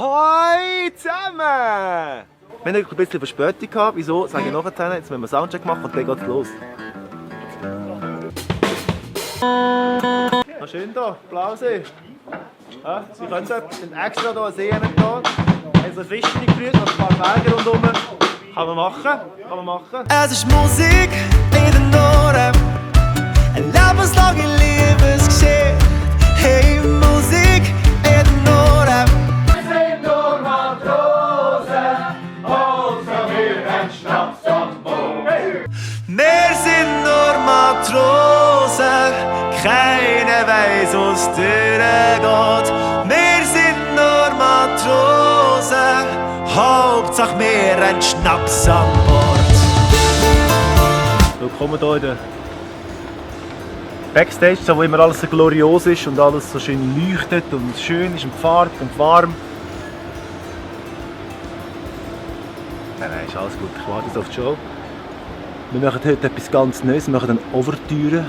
Ahoi zusammen! Wir haben ein bisschen Verspätung gehabt. Wieso? Sage ich nachher. Jetzt müssen wir Soundcheck machen und dann geht's los. Na schön hier, Blausee. Ja, Sie können es, wir sind extra hier an Seen da. Haben so Fische gerührt, noch ein paar Berge rundherum. Kann man machen. Es ist Musik in den Ohren, eine lebenslange Liebesgeschichte. Hey, Musik in den Ohren. Wir sind nur Matrosen, also wir haben Schnaps am Boot. Wir sind nur Matrosen, keiner weiß, wo's durchgeht. Wir sind nur Matrosen, Hauptsache wir haben Schnaps an Bord. Willkommen hier in der Backstage, so, wo immer alles so glorios ist und alles so schön leuchtet und schön ist und farbig und warm. Nein, ist alles gut. Ich warte jetzt auf die Show. Wir machen heute etwas ganz Neues. Wir machen dann Ouvertüre.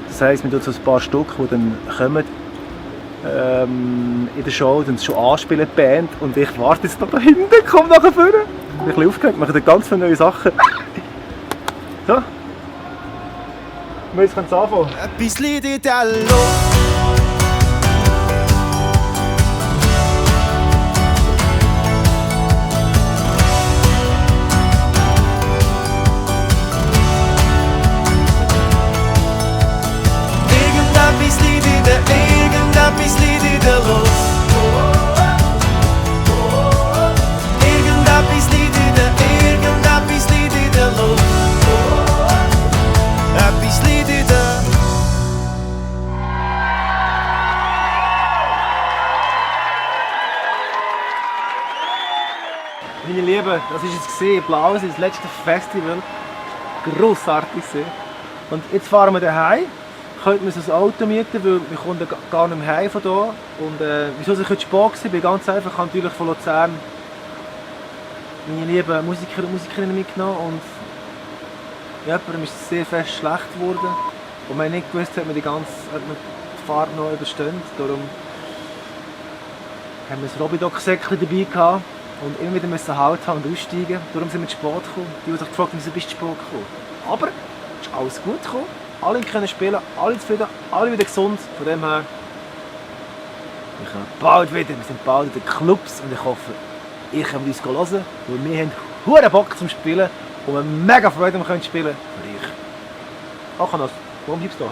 Das heisst, wir tun so ein paar Stücke, die dann kommen in der Show, dann schon anspielen, die Band. Und ich warte jetzt noch da hinten, komm nachher vorne. Ich bin ein bisschen aufgeregt, wir machen dann ganz viele neue Sachen. So. Wir können es anfangen. Etwas liegt in der Luft. Irgendetwas liegt in der Luft. Irgendetwas liegt in der Luft. Etwas liegt in der... Meine Lieben, das war es gesehen, Blausee, das letzte Festival. Grossartig sehr. Und jetzt fahren wir daheim. Könnten wir uns ein Auto mieten, weil wir kommen gar nicht mehr heim von hier. Und wieso ich heute spät war, bin ganz einfach, ich habe natürlich von Luzern meine lieben Musiker und Musikerinnen mitgenommen. Und jemandem ist es sehr fest schlecht geworden. Und wir haben nicht gewusst, ob wir die Fahrt noch überstehen. Darum haben wir ein Robidoc-Säckchen dabei gehabt. Und immer wieder müssen Halt haben und aussteigen. Darum sind wir zu spät gekommen. Die haben sich gefragt, wieso bist du zu spät gekommen? Aber es ist alles gut gekommen. Alle können spielen, alle zufrieden, alle wieder gesund. Von dem her, wir kommen bald wieder. Wir sind bald in den Clubs und ich hoffe, ihr könnt uns hören, weil wir haben verdammt Bock zum Spielen und wir haben mega Freude, wir können spielen für euch. Ach, warum bleibst du da?